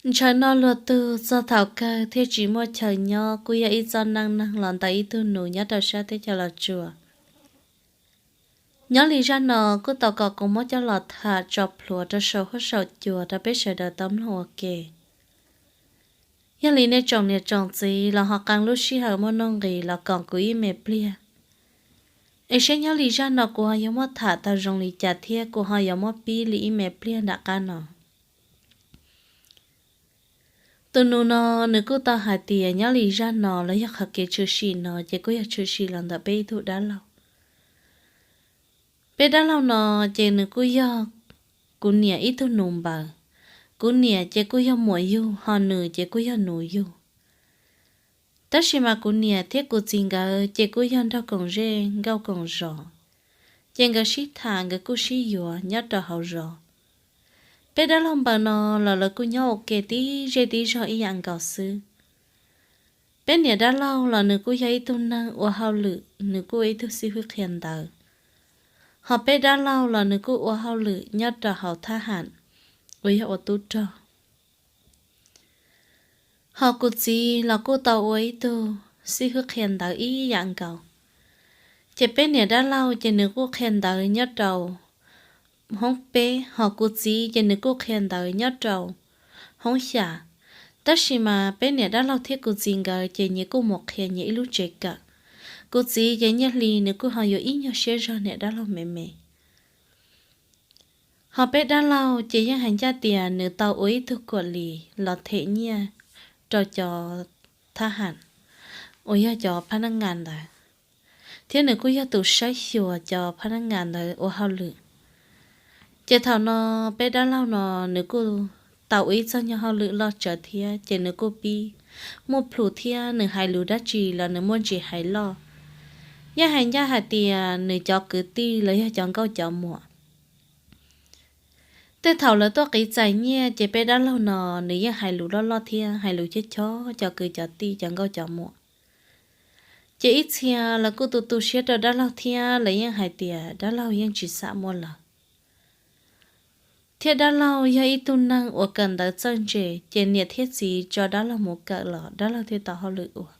Ntshaw noj luag tug txog thaum kawg thiaj tsis muaj chaw nyob, kuj yog ib txoj neej neeg los ntawm ib tug nus nyob rau sab teb chaws Los Tsuas. Nyob li zaj no kuj tau kom kuv muab coj los tham tso plhuav rau saum huab saum cua rau peb sawv daws tau mloog ua ke. Yog li nej tsoom niam tsoom txiv los ho qee lub sij hawm muaj nuj nqis los koom kuv ib me pliag, es seb nyob li zaj no kuv ho yuav muab tham tau zoo li cas thiab kuv ho yuav muab pib li ib me pliag nram qab no. Tus nus no nws kuj tau hais tias nyob li zaj no los yog qhov kev tshwm sim no ces kuj yog tshwm sim los ntawm peb ib tug dab laug. Peb dab laug no ces nws kuj yog kuv niam ib tug nus npaws. Kuv niam ces kuj yog muam yug, ho nws ces kuj yog nus yug. Tab sis mas kuv niam thiab kuv txiv nkawd ces kuj yog nraug koom zej nkauj koom zos, ces nkawd sib tham nkawd kuj sib yuav nyob rau hauv zos. Peb dab laug npaws no los lawv kuj nyob ua ke tib zej tib zog ib yam nkaus xwb. Peb niam dab laug los nws kuj yog ib tug neeg ua hauj lwm, nws kuj ua ib tug xib hwb qhia ntawv. Ho peb dab laug los nws kuj ua hauj lwm nyob rau hauv thab ham uas yog ua tub rog. Ho kuv txiv los kuj tau ua ib tug xib hwb qhia ntawv ib yam nkaus. Ces peb niam dab laug ces nws kuj qhia ntawv nyob rau hoob peb, ho kuv txiv ces nws kuj qhia ntawv nyob rau hoob xya. Tab sis mas peb niam dab laug thiab kuv txiv nkawd ces nyias kuj mus qhia nyias ib lub tsev kawm. Kuv txiv ces nyiaj hli nws kuj ho yuav ib nyuag siab zog niam dab laug me me. Ho peb dab laug ces yeej hais ncaj tias nws tau ua ib tug kuam lis los them nyiaj rau cov thab ham uas yog cov phab nab ngas ntawd, thiab nws kuj yog tus saib xyuas cov phab nab ngas ntawd ua hauj lwm. Ces thaum no peb dab laug no nws kuj tau ua ib txoj nyuag hauj lwm loj tsawv thiab ces nws kuj pib muaj plhus thiab nws hais lus dab tsi los nws muaj ntsis hais loj. Yeej hais ncaj hais tias nws cov kwv tij los yog cov nkauj cov muam, tej thaum lawv tuaj qiv txais nyiaj ces peb dab laug no nws yeej hais lus loj loj thiab hais lus chob chob cov kwv cov tij cov nkauj cov muam. Ces ib txhia lawv kuj tu tu siab rau dab laug thiab lawv yeej hais tias dab laug yeej tsis xam muaj lawv. Thiab dab laug yog ib tug neeg uas kawm ntawv txawj ntse, ces niam thiab txiv tso dab laug mus kawm los dab laug thiaj tau hauj lwm ua.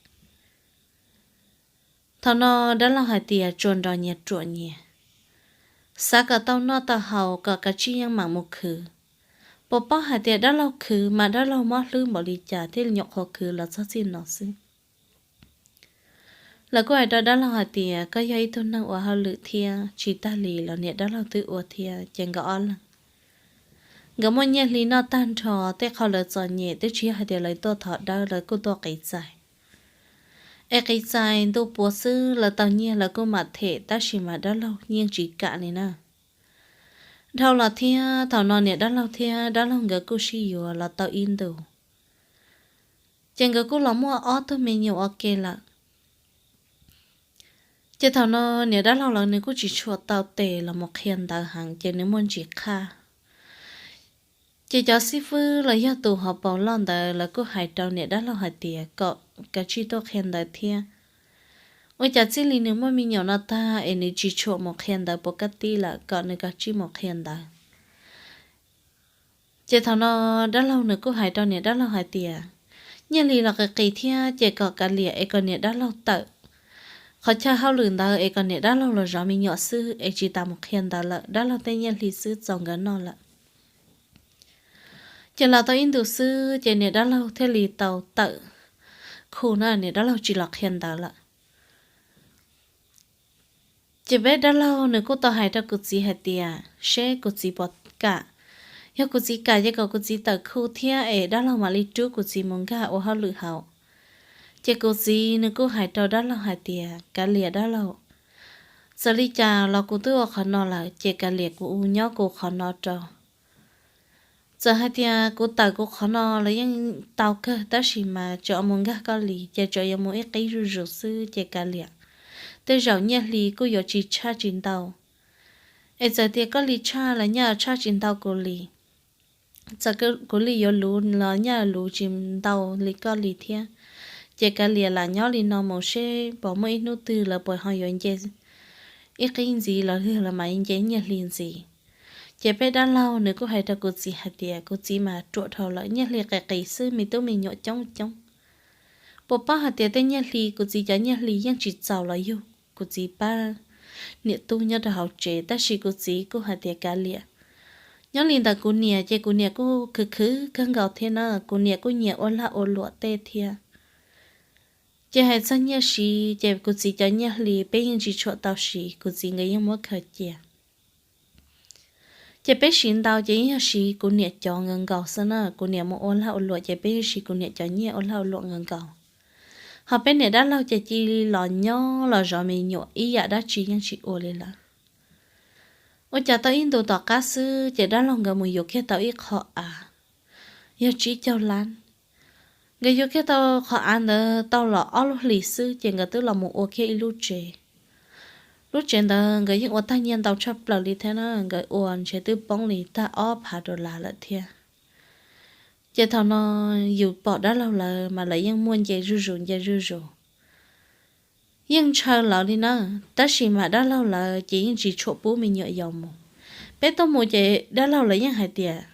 Thaum no dab laug hais tias tsuas nrog nyias ruam nyias, xav kom tau noj tau haus kom kav tsij yeej mam mus khwv. Puas paub hais tias dab laug khwv mas dab laug mob hlwb npaum li cas thiaj li nyuam qhuav khwv los txog txij no xwb. Lawv kuj hais rau dab laug hais tias koj yog ib tug neeg ua hauj lwm thiab tsis tag li los niam dab laug twb ua thiab ces nkawd ob leeg, nkawd muaj nyiaj hli noj tag nrho, tej qho lawv txom nyem twb tsis yog hais tias lawv tuaj thov dawb, lawv kuj tuaj qiv txais. Es qiv txais ntu puav xwb lawv tau nyiaj lawv kuj mam them, tab sis mas dab laug yeej tsis kam li na. Dhau los thiab thaum no niam dab laug thiab dab laug nkawd kuj sib yuav los tau ib ntus, ces nkawd kuj los muaj ob tug me nyuam ua ke lawm. Ces thaum no niam dab laug lawv nws kuj tsis tshua tau tes los mus qhia ntawv heev ces nws muaj ntsis qhaj. Ces cov xib fwb los yog tus hauv paus loj ntawd lawv kuj hais rau niam dab laug hais tias kom kav tsij tuaj qhia ntawv thiab. Ua cas txij li nws muaj me nyuam no tag es nws tsis tshua mus qhia ntawv puas kaj tib lawm, kom nws kav tsij mus qhia ntawv. Ces thaum no dab laug nws kuj hais rau niam dab laug hais tias, nyiaj hli los qis qis thiab ces kom kav liam es kom niam dab laug tawm qhov chaw hauj lwm ntawd es kom niam dab laug los zov me nyuam xwb es tsis tas mus qhia ntawv lawm, dab laug tej nyiaj hli xwb txaus nkawd noj lawm. Ces los tau ib ntus xwb ces niam dab laug thiaj li tau tawm khu na, niam dab laug tsis los qhia ntawv lawm. Ces peb dab laug nws kuj tau hais rau kuv txiv hais tias seb kuv txiv puas kam. Yog kuv txiv kam ces kom kuv txiv tawm khu thiab es dab laug mam li rub kuv txiv mus nkag ua hauj lwm hauv. Ces kuv txiv nws kuj hais rau dab laug hais tias kav liam dab laug, txawm li cas los kuv twb ua qhov no lawm ces kav liam kuv nyob kuv qhov no rau. Txawm hais tias kuv tawm kuv qhov no los yeej tau kawg, tab sis mas tseem mus nkag koj li ces tseem yuav mus ib qib zuj zus xwb ces kav liam, tej zaum nyiaj hli kuj yuav tsis tshaj tsis ntau. Es txawm tias koj li tshaj los nyaj tshaj tsis ntau kuv li, txawm kuv li yuav luv los nyaj luv tsis ntau li koj li thiab. Ces kav liam lam nyob li no mus seb puas muaj ib hnub twg lawv puas ho yuav nce ib qib ntxiv los yog lawv mam nce nyiaj hli ntxiv. Ces peb dab laug nws kuj hais rau kuv txiv hais tias, kuv txiv mas ruam dhau lawm, nyiaj hli qis qis xwb, me tub me nyuam coob coob. Puas paub hais tias tej nyiaj hli, kuv txiv cov nyiaj hli yeej tsis txaus los yug kuv txiv pab niam tub nyob rau hauv tsev, tab sis kuv txiv kuj hais tias kav liam. Nyob li ntawm kuv niam ces kuv niam kuj khwv khwv kawg nkaus thiab na, kuv niam kuj nyiam ua lag ua luam tej thiab. Ces hais txog nyiaj siv ces kuv txiv cov nyiaj hli peb yeej tsis tshua tau siv, kuv txiv nkawd yeej muab khaws cia. Ces peb siv ntau ces yeej yog siv kuv niam cov nkaus nkaus xwb na, kuv niam mus ua lag ua luam ces peb yeej siv kuv niam cov nyiaj ua lag ua luam nkaus nkaus. Ho peb niam dab laug ces cia li los nyob los zov me nyuam, ib yam dab tsi yeej tsis ua li lawm. Ua cas tau ib ntus tom qab xwb ces dab laug nkawd mus yuav kiag tau ib qho av, yog tsib caug lab. Nkawd yuav kiag tau qhov av ntawd tau los ob lub hlis xwb ces nkawd twb los mus ua kiag ib lub tsev. Lub tsev ntawd nkawd yeej ua tag nyiaj ntau tshaj plaws li thiab na, nkawd ua ntshe twb poob li tag ob phav dollar lawm thiab. Ces thaum no yus pom dab laug lawv mas lawv yeej muaj nce zuj zus nce zuj zus. Yeej ntshaw lawv li na, tab sis mas dab laug lawv ces yeej tsis tshua pub me nyuam yaus mus. Peb tuaj mus ces dab laug lawv yeej hais tias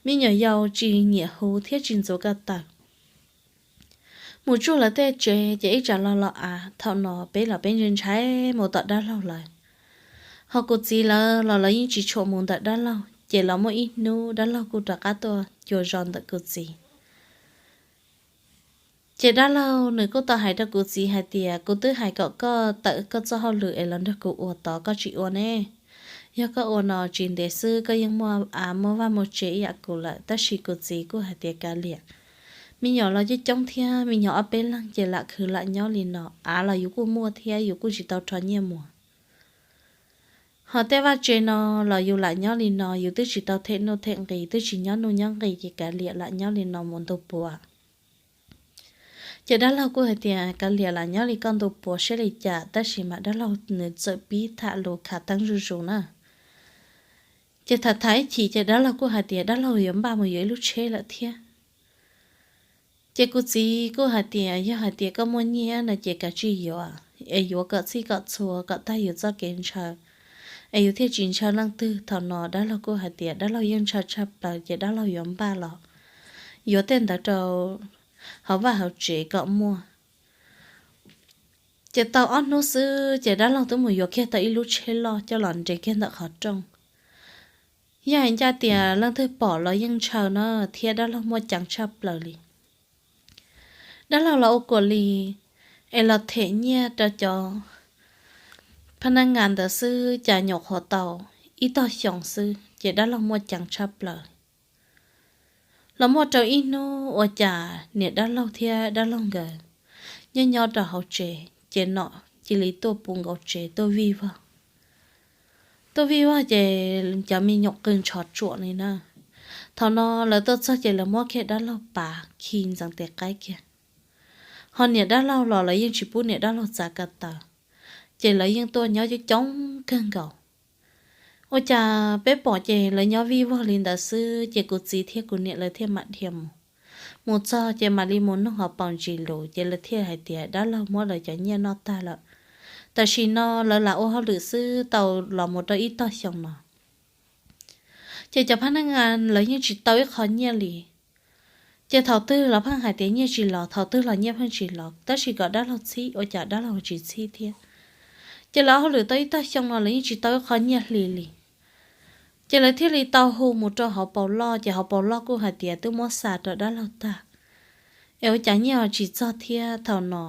me nyuam yaus tsis nyiam hu thiab tsis ntxuav ko taw. Mus tsuj lawv tej tsev ces ib tsam los los av. Thaum no peb los peb ntshai ntshai mus tom dab laug lawv. Ho kuv txiv lawv los lawv yeej tsis tshua mus ntawm dab laug, ces los muaj ib hnub dab laug kuj rov qab tuaj cuag zos ntawm kuv txiv. Ces dab laug nws kuj tau hais rau kuv txiv hais tias, kuv twb hais kom koj tawm koj txoj hauj lwm es los nrog kuv ua tod, koj tsis ua ne. Yog koj ua no tsis ntev xwb koj yeej muaj av muaj vaj muaj tsev ib yam kuv lawm. Tab sis kuv txiv kuj hais tias kav liam, me nyuam los coob coob thiab, me nyuam ob peb leeg ces lam khwv lam nyob li no, av los yus kuj muaj thiab yus kuj tsis tau rho nyiaj muag. Ho tej vaj tsev no los yus lam nyob li no, yus twb tsis tau them nuj them nqis, twb tsis nyob nuj nyob nqis, ces kav liam lam nyob li no mus ntu puav. Ces dab laug kuj hais tias kav liam lam nyob li koj ntu puav saib li cas, tab sis mas dab laug nws txawm pib tham lus khav theeb zuj zus na. Ces tham tham ib chim ces dab laug kuj hais tias dab laug yuav npaj mus yuav ib lub tsheb lawm thiab. Ces kuv txiv kuj hais tias yog hais tias koj muaj nyiaj no ces kav tsij yuav, es yuav kom txhij kom txhua kom tag yus txoj kev ntshaw, es yus thiaj tsis ntshaw leej twg. Thaum no dab laug kuj hais tias dab laug yeej ntshaw tshaj plaws ces dab laug yuav npaj los yuav tej ntawd rau hauv vaj hauv tsev kom muaj. Ces tau ob hnub xwb ces dab laug twb mus yuav kiag tau ib lub tsheb loj coj los nres kiag ntawm qhov rooj. Yog hais ncaj tias leej twg pom los yeej ntshaw no thiab dab laug muaj ceev tshaj plaws li. Dab laug los ua kuam li es los them nyiaj rau cov phab nab ngas ntawd xwb cas nyuam qhuav tau ib tog xyoos xwb ces dab laug muaj ceev tshaj plaws. Los muaj rau ib hnub ua cas niam dab laug thiab dab laug nkawd nyob nyob rau hauv tsev ces nom cia li tuaj puv nkaus tsev tuaj vij vog. Tuaj vij vog ces cov me nyuam qw ntshov tsuam li na. Thaum no lawv tuaj txog ces lawv muab kiag dab laug pav khi ntxeev tes qaib kiag. Ho niam dab laug los lawv yeej tsis pub niam dab laug txav ko taw, ces lawv yeej tuaj nyob coob coob kawg nkaus. Ua cas peb pom ces lawv nyob vij vog li ntawd xwb ces kuv txiv thiab kuv niam lawv thiaj mam dhia mus. Mus txog ces mam li mus nug hauv paus ntsis lus ces lawv thiaj hais tias dab laug muab lawv cov nyiaj noj tag lawm. Tam sim no lawv lam ua hauj lwm xwb tau los mus rau ib tog xyoo no. Ces cov phab nab ngas lawv yeej tsis tau ib qho nyiaj li. Ces thaum twg los pheej hais tias nyiaj tsis los, thaum twg los nyiaj pheej tsis los, tab sis kom dab laug txhib ua cas dab laug tsis txhib thiab. Ces lawv ua hauj lwm tau ib tog xyoo no lawv yeej tsis tau ib qho nyiaj hli li. Ces lawv thiaj li tau hu mus rau hauv paus loj, ces hauv paus loj kuj hais tias twb muab xa rau dab laug tag, es ua cas nyiaj tsis txog thiab. Thaum no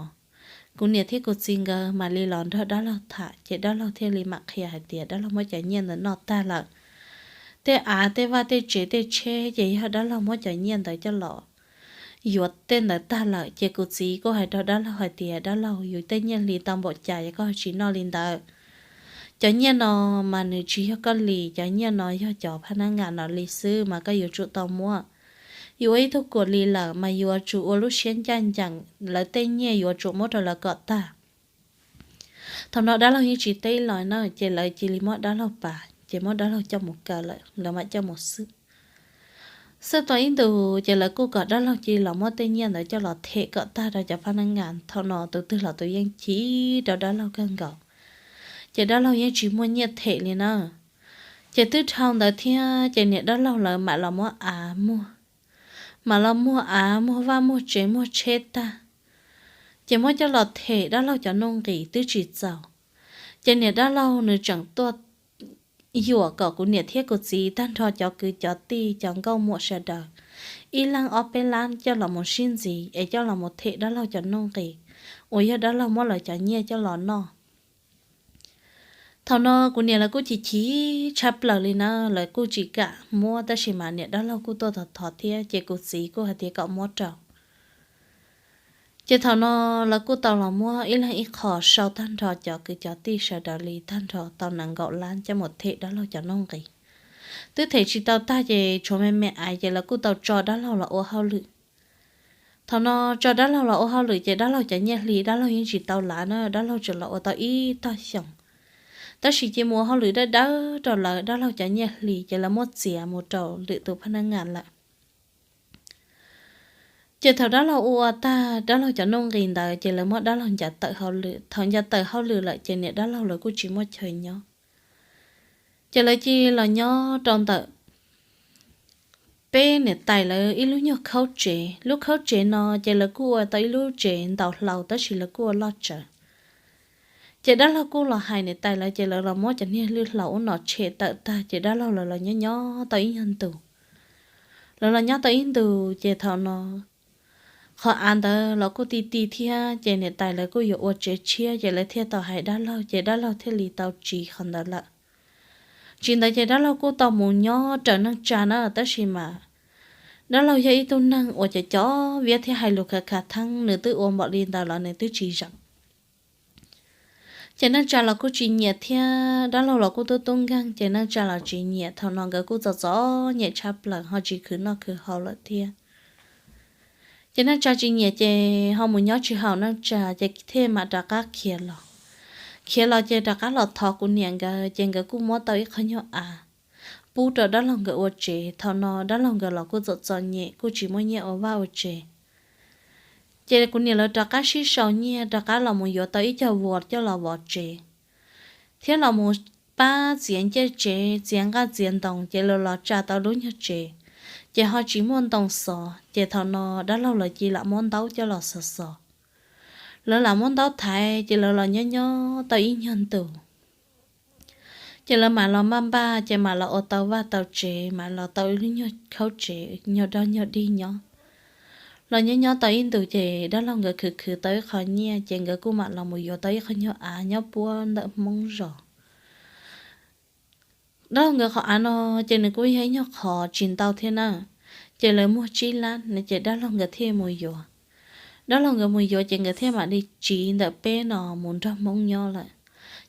kuv niam thiab kuv txiv nkawd mam li los nrog dab laug tham, ces dab laug thiaj li mam qhia hais tias dab laug muab cov nyiaj ntawd noj tag lawm. Tej av tej vaj tej tsev tej tsheb ces yog dab laug muab cov nyiaj ntawd coj los yuav tej ntawd tag lawm. Ces kuv txiv kuj hais rau dab laug hais tias dab laug, yus tej nyiaj hli tau npaum cas es koj tsis noj li ntawd. Cov nyiaj no mas nws tsis yog koj li, cov nyiaj no yog cov phab nab ngas no li xwb mas koj yuav tsum tau muab. Yus ua ib tug kuam li lawm mas yuav tsum ua lub siab ncaj ncees, lawv tej nyiaj yuav tsum muab rau lawv kom tag. Thaum no dab laug yeej tsis teb los na, ces lawv cia li muab dab laug pav ces muab dab laug coj mus kaw lawm, lawv mam coj mus xwb. Xwb tau ib ntus ces lawv kuj kom dab laug cia li los muab tej nyiaj ntawd coj los them kom tag rau cov phab nab ngas. Thaum no tus twg los tus yeej chim rau dab laug kawg nkaus, ces dab laug yeej tsis muaj nyiaj them li na. Ces twb dhau ntawd thiab ces niam dab laug lawv mam los muab av muag, mam los muag av muag vaj muag tsev muag tsheb tag, ces muab coj los them dab laug cov nuj nqis twb tsis txaus. Ces niam dab laug nws tseem tuaj yuam kom kuv niam thiab kuv txiv tag nrho cov kwv cov tij cov nkauj muam sawv daws ib leeg ob peb lab coj los mus sib ntxiv es coj los mus them dab laug cov nuj nqis uas yog dab laug muab lawv cov nyiaj coj los noj. Thaum no kuv niam lawv kuj chim chim tshaj plaws li na, lawv kuj tsis kam muab tab sis mas niam dab laug kuj tuaj thov thov thiab ces kuv txiv kuj hais tias kom muab rau. Ces thaum no lawv kuj tau los muab ib leeg ib qho sau tag nrho cov kwv cov tij sawv daws li tag nrho tau nees nkaum lab coj mus them dab laug cov nuj nqis. Twb them tsis tau tag ces tshuav me me ais ces lawv kuj tau tso dab laug los ua hauj lwm. Thaum no tso dab laug los ua hauj lwm ces dab laug cov nyiaj hli dab laug yeej tsis tau lav na, dab laug tsuas los ua tau ib tog xyoos. Tab sis cia mus ua hauj lwm dawb dawb rau lawv, dab laug cov nyiaj hli ces lawv muab txiav mus rau lwm tus phab nab ngas lawm. Ces thaum dab laug ua ua tag dab laug cov nuj nqis ntawd ces lawv muab dab laug ncaws tawm hauj lwm. Thaum ncaws tawm hauj lwm lawm ces niam dab laug lawv kuj tsis muaj chaw nyob, ces lawv cia los nyob rau ntawm peb niam tais lawv ib lub nyuag khaub tsev. Lub khaub tsev no ces lawv kuj ua tau ib lub tsev ntaus hlau tab sis lawv kuj ua loj tsawv. Ces dab laug kuj los hais niam tais lawv ces lawv los muab cov niag lwj hlau ub no tshem tawm tag ces dab laug lawv los nyob nyob tau ib nyuag ntus. Lawv los nyob tau ib ntus ces thaum no qhov av ntawd los kuj ti ti thiab ces niam tais lawv kuj yuav ua tsev tshiab ces lawv thiaj tau hais dab laug ces dab laug thiaj li tau tsiv qhov ntawd lawm. Tsis ntawd ces dab laug kuj tau mus nyob raws neej tsa na, tab sis mas dab laug yog ib tug neeg uas cov cov viab thiab hais lus khav khav theeb, nws twb ua npaum li ntawd los nws twb tsis zeem. Ces neej tsa los kuj tsis nyiam thiab dab laug los kuj tub tub nkeeg ces neej tsa los tsis nyiam. Thaum no nkawd kuj txom txom nyem tshaj plaws ho tsis khwv noj khwv haus lawm thiab. Ces neej tsa tsis nyiam ces ho mus nyob tsis haum neej tsa ces thiaj mam rov qab khiav los. Khiav los ces rov qab los thov kuv niam nkawd ces nkawd kuj muab tau ib qho nyuag av pub rau dab laug nkawd ua tsev. Thaum no dab laug nkawd los kuj txom txom nyem kuj tsis muaj nyiaj ua vaj ua tsev. Ces kuv niam lawv rov qab sib sau nyiaj rov qab los mus yuav tau ib co vuas coj los vov tsev, thiab los mus pab txiav ncej tsev txiav nqaj txiav ntoo ces lawv los tsa tau lub nyuag tsev, ces ho tsis muaj ntoo xov ces thaum no dab laug lawv cia lam muab ntaub coj los xov xov. Lawv lam muab ntaub thaiv ces lawv los nyob nyob tau ib nyuag ntus. Ces lawv mam los maj npaj ces mam los ua tau vaj tau tsev mam los tau ib lub nyuag khaub tsev nyuag dog nyuag dig nyob. Los nyob nyob tau ib ntus ces dab laug nkawd khwv khwv tau ib qho nyiaj ces nkawd kuj mam los mus yuav tau ib qho nyuag av nyob puab ntawm Hmoob zos. Dab laug nkawd qhov av no ces nws kuj yog ib nyuag qhov tsis ntau thiab na, ces lawv muag tsib lab no ces dab laug nkawd thiaj mus yuav. Dab laug nkawd mus yuav ces nkawd thiaj mam li tsiv ntawm peb no mus nrog Hmoob nyob lawm.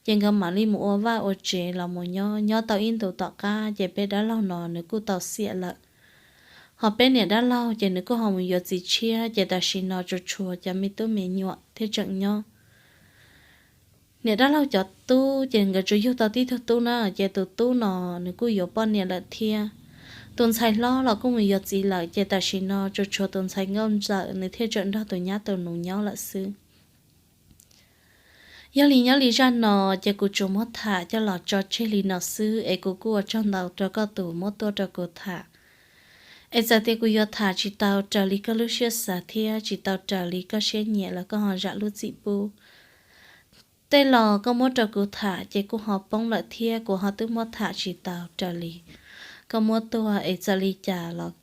Ces nkawd mam li mus ua vaj ua tsev los mus nyob, nyob tau ib ntus tom qab ces peb dab laug no nws kuj tau xiam lawm. Ho peb niam dab laug ces nws kuj ho mus yuav txiv tshiab ces tam sim no tsuas tshuav cov me tub me nyuam thiaj tseem nyob. Niam dab laug cov tub ces nkawd tsuas yug tau tib tug tub na, ces tus tub no nws kuj yuav poj niam lawm thiab. Tus ntxhais hlob los kuj mus yuav txiv lawm ces tam sim no tsuas tshuav tus ntxhais nkauj ntxawm nws thiaj tseem nrog tus nyab tus nus nyob lawm xwb. Yog li nyob li zaj no ces kuv tsuas muab tham coj los tso tseg li no xwb es kuv kuj ua tsaug ntau rau koj tus muab tuaj rau kuv tham. Es txawm tias kuv yuav tham tsis tau raws li koj lub siab xav thiab tsis tau raws li koj siab nyiam los koj ho zam lub txim pub. Tej los koj muab rau kuv tham ces kuj ho poob lawm thiab kuv ho twb muab tham tsis tau raws li koj muab tuaj es txawm li cas los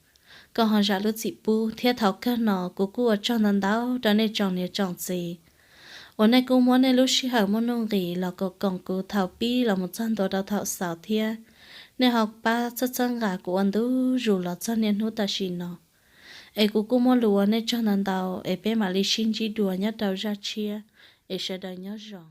koj ho zam lub txim pub. Thiab thaum kawg no kuv kuj ua tsaug ntau ntau rau nej tsoom niam tsoom txiv uas nej kuj muab nej lub sij hawm muaj nuj nqis los koom koom kuv thaum pib los mus txog ntua rau thaum xaus thiab nej ho pab txhawb txhawb nqa kuv ua ntu zus los txog niaj hnub tam sim no. Es kuv kuj muaj lus ua nej tsaug ntau ntau es peb mam li sib ntsib dua nyob rau zaj tshiab es sawv daws nyob zoo.